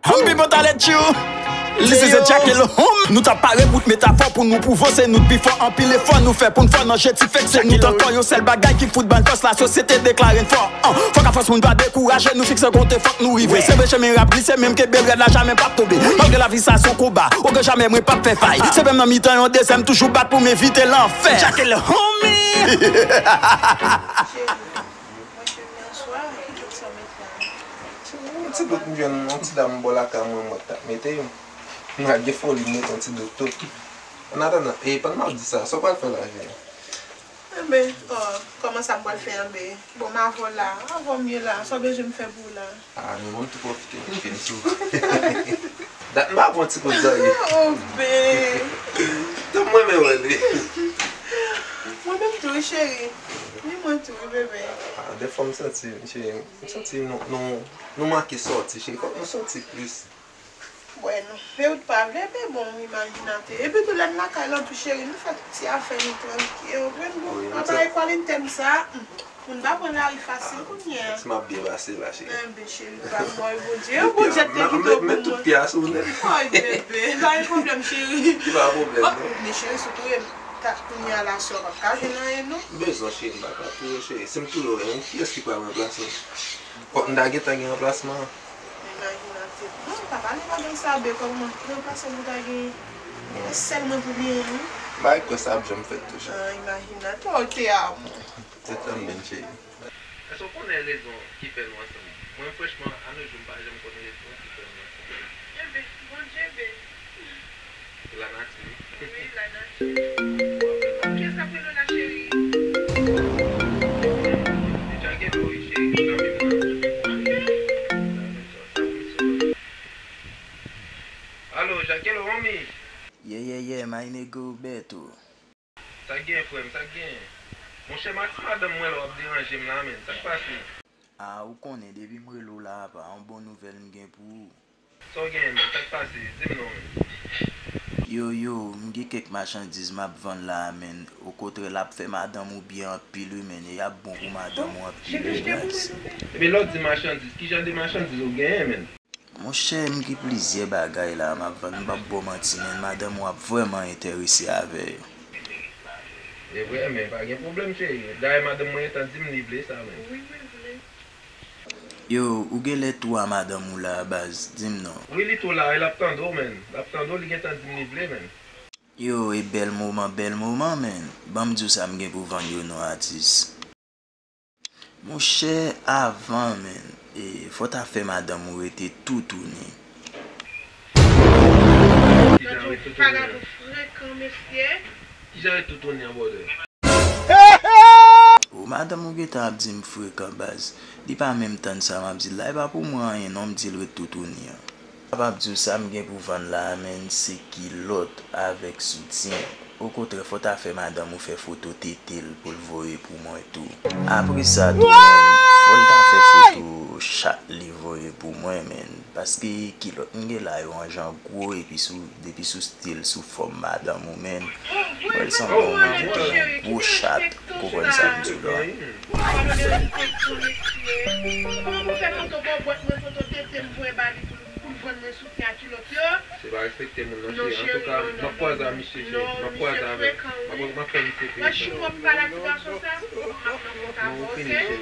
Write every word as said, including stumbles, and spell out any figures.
Humpy Montalent Show. This is a Jackal Home. Nou t ap pare bout metafò pou nou pwouve se nou k pi fò. Anpil efò nou fè pou n fò nan je ti fèk. Se nou t ankò yon sèl bagay ki fout ban kòs la sosyete deklare n fò. Uh, fòk a fòs moun pa dekouraje, nou fikse konte fòk nou rive. Se vre chemen rap glise, menm ke bèl rèd la jamè p ap tonbe. Malgre lavi sa se yon konba, okenn jamè mwen p ap fè fay. Se menm nan mitan yon dezyèm, toujou bat pou m evite lanfè. Jackal Home. Mwen cheve answa, ki dòt sa w mete a? Se yon ti dòt m jwenn yon ti dam bò lakay mwen, mwen t ap mete yo. M al gen foli m mete yon ti dòt tou. An atandan, e pandan m ap di sa, sa w pral fè la, Jeni? Enben, oh, kòman sa m pral fè, enben? Bon, m avè w la, avè w m ye la, sa w bezwen m fè pou ou la? Ah, nou menm tou pwofite pou fini sou. Dat m pa pran ti kout zòrye. Oh, be. Tanm mwen men wè li. Mwen menm tou, wi, cheri. Ni mwen tou, wi, bebe. Ah, dèfwa m santi, cheri, m santi nou, nou, nou manke sòti, cheri. Fòk nou sòti plis. Bwè nou. E ou t pa vle, be bon, imajinatè. Epi tou lè n lakay la tou, cheri, nou fè tout ti afè nou trankil, ou konprann? Bon, wi, m apre sa. Ekwalite m sa, hmm. Moun pa pran lari fasil kounye a. Si m ap byen pase la, cheri. Enben, cheri, pa mòy, Bondye. Bondye te kite w pou mwen. Met tout pye a sou ou nèt. Ay, bebe, pa gen pwoblèm, cheri. Pa pwoblèm, non. Men cheri, si w touye m, ta kounye a la, sè w p ap ka jwenn anyen, non. Bezwen, cheri, m pa ka touye w, cheri. Si m touye w, e kiyès ki pral ranplase w? Fòk m ta gentan gen ranplasman an. Imajinatè. Non, pa pale bagay sa, be, kòman? Ranplase m pou ta gen. E sèl mwen pou genyen, wi. M pa kwè sa ap janm fèt tou, cheri. Ah, imajinatè, ou te a mwen. Tèt ann men, cheri. Èske w konnen rezon ki fè nou ansanm? Mwen, franchman, anojou, m pa janm konn rezon ki fè nou ansanm. Enben, Bondye, be. Se lanati, wi. Wi, lanati. Kiyès k ap rele w la, cheri? Se Jackal, wi, cheri, zanmi m nan. Alo, Jackal, homie? Yeah, yeah, yeah, my nigga Beto. Sa k gen, frè m, sa k gen? Monchè, m ak ti madanm mwen la, w ap deranje m la, menn. Sa k pase? A, ou konnen, depi m rele w la, apa, yon bon nouvèl m gen pou ou. Sa w genyen, menn? Sa k pase? Di m non, menn. Yo, yo, m gen kèk machandiz m ap vann la a, menn. Okontrè, l ap fè madanm ou byen anpil, wi, menn. E y ap bon pou madanm ou anpil, wi, guys. Ebyen, lè w di machandiz, ki jan de machandiz ou genyen, menn? Monchè, m gen plizyè bagay la m ap vann, m p ap ba w manti, menn, madanm ou ap vrèman enterese avè yo. E vre, men pa gen pwoblèm, cheri. Dayè, madanm mwen gentan di m li vle sa, menn. Wi, wi, vle. Yo, ou genlè tou a madanm ou la, baz, di m non. Wi, li tou la, e l ap tande w, menn. L ap tande w, li gentan di m li vle, menn. Yo, e bèl moman, bèl moman, menn. Ban m di w sa m gen pou vann yo non, atis. Monchè, avan, menn, e, fò w ta fè madanm ou rete toutouni. Kijan rete toutouni an? Vagabon frekan, mesye. Kijan rete toutouni an, brother? O, madanm ou gentan ap di m frekan, baz. Li pa menm tann sa m ap di l la. E pa pou mwen anyen non, m di l ret toutouni an. Kapab di w sa m gen pou vann la a, menn, se kilòt avèk soutyen. Okontrè, fò w ta fè madanm ou fè foto tete l pou l voye pou mwen tou. Apre sa tou, menn, fò l ta fè foto chat li voye pou mwen, menn. Paske kilòt m gen la yo an jan gwo, epi sou, depi sou stil, sou fòm madanm ou, menn, wè l sanble yon moun ki gen yon gwo chat, ou konprann sa m di w la. Kòman pou fè foto bòbwèt mwen, foto tete m voye ba li pou l, pou l vann mwen soutyen a kilòt yo? Se pa respekte moun non, cheri. Antouka, m ap kwaze a misye, cheri. M ap kwaze avè l. M ap, m ap fè misye peye sa. Wè chou w ap pale a ti gason sa, m ap nan kont avè w, oke? Non, ou fini, cheri.